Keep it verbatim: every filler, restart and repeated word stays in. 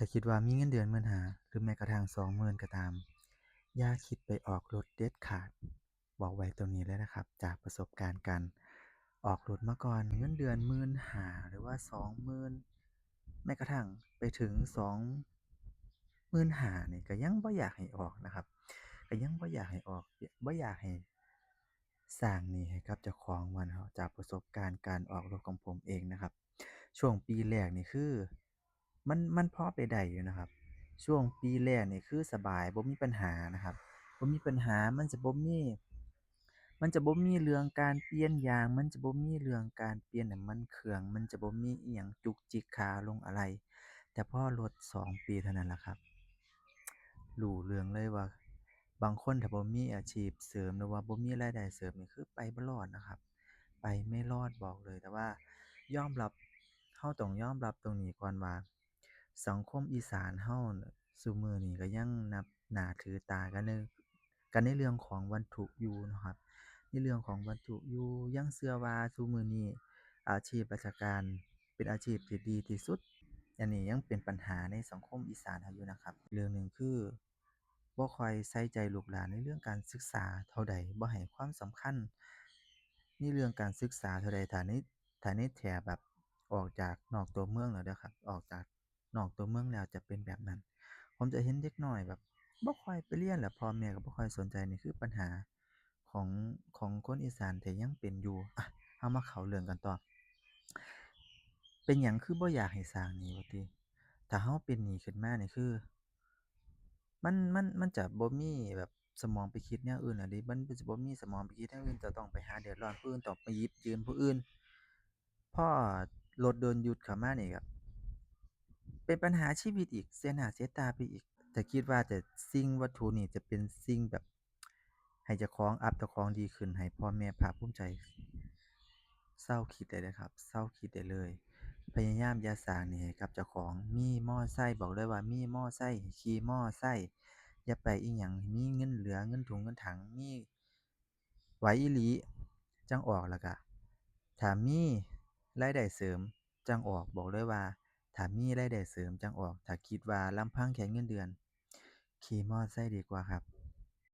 ถ้าคิดว่ามีเงินเดือนหมื่นห้า หรือแม้กระทั่งสองหมื่นก็ตาม อย่าคิดไปออกรถเด็ดขาด บอกไว้ตรงนี้เลยนะครับ จากประสบการณ์การออกรถมาก่อน เงินเดือนหมื่นห้า หรือว่าสองหมื่น แม้กระทั่งไปถึงสองหมื่นห้า นี่ก็ยังบ่อยากให้ออกนะครับ ก็ยังบ่อยากให้ออก บ่อยากให้สร้างหนี้ให้กับเจ้าของว่าเนาะ จากประสบการณ์การออกรถของผมเองนะครับ ช่วงปีแรกนี่คือ มัน มันพอไปได้อยู่นะครับ ช่วงปีแรกนี่คือสบาย บ่มีปัญหานะครับ บ่มีปัญหา มันจะบ่มี มันจะบ่มีเรื่องการเปลี่ยนยาง มันจะบ่มีเรื่องการเปลี่ยนน้ำมันเครื่อง มันจะบ่มีอิหยังจุกจิกคาลงอะไร แต่พอรถสองปีเท่านั้นล่ะครับ รู้เรื่องเลยว่า บางคนถ้าบ่มีอาชีพเสริม หรือว่าบ่มีรายได้เสริมนี่คือไปบ่รอดนะครับ ไปไม่รอดบอกเลย แต่ว่ายอมรับ เราต้องยอมรับตรงนี้ก่อนว่า สังคมอีสานเราน่ะ ซุมื้อนี้ก็ยังนับหน้าถือตากันใน กันในเรื่องของวัตถุอยู่เนาะครับ ในเรื่องของวัตถุอยู่ ยังเชื่อว่าซุมื้อนี้อาชีพราชการเป็นอาชีพที่ดีที่สุด อันนี้ยังเป็นปัญหาในสังคมอีสานเราอยู่นะครับ เรื่องหนึ่งคือ บ่ค่อยใส่ใจลูกหลานในเรื่องการศึกษาเท่าใด บ่ให้ความสำคัญในเรื่องการศึกษาเท่าใด ถ้าใน ถ้าในแถบแบบออกจากนอกตัวเมืองแล้วเด้อครับ ออกจากนอกตัวเมืองแล้วจะเป็นแบบนั้น ผมจะเห็นเด็กน้อยแบบบ่ค่อยไปเรียน แล้วพ่อแม่ก็บ่ค่อยสนใจ นี่คือปัญหาของ ของคนอีสานที่ยังเป็นอยู่ อ่ะ เรามาเข้าเรื่องกันต่อ เป็นหยังคือบ่อยากให้สร้างหนี้วะติ ถ้าเราเป็นหนี้ขึ้นมานี่คือ มัน มัน มันจะบ่มีแบบสมองไปคิดแนวอื่นแล้วเด้ มันจะบ่มีสมองไปคิดแนวอื่น จะต้องไปหาเดือดร้อนผู้อื่น ต้องไปหยิบยืมผู้อื่น พอรถโดนยึดเข้ามานี่ก็เป็นปัญหาชีวิตอีก เสียหน้าเสียตาไปอีก แต่คิดว่าจะสิ่งวัตถุนี่จะเป็นสิ่งแบบให้เจ้าของ อัพเจ้าของดีขึ้น ให้พ่อแม่ภาคภูมิใจ เซาคิดได้เลยครับ เซาคิดได้เลย พยายามอย่าสร้างหนี้ให้กับเจ้าของ มีมอไซค์ บอกเลยว่ามีมอไซค์ ขี่มอไซค์ อย่าไปอิหยัง มีเงินเหลือ เงินถุงเงินถัง มีไหวอีหลี จั่งออก แล้วก็ถ้ามีรายได้เสริมจั่งออก บอกเลยว่าถ้ามีรายได้เสริมจั่งออก ถ้าคิดว่าลำพังแค่เงินเดือน ขี่มอไซค์ดีกว่าครับ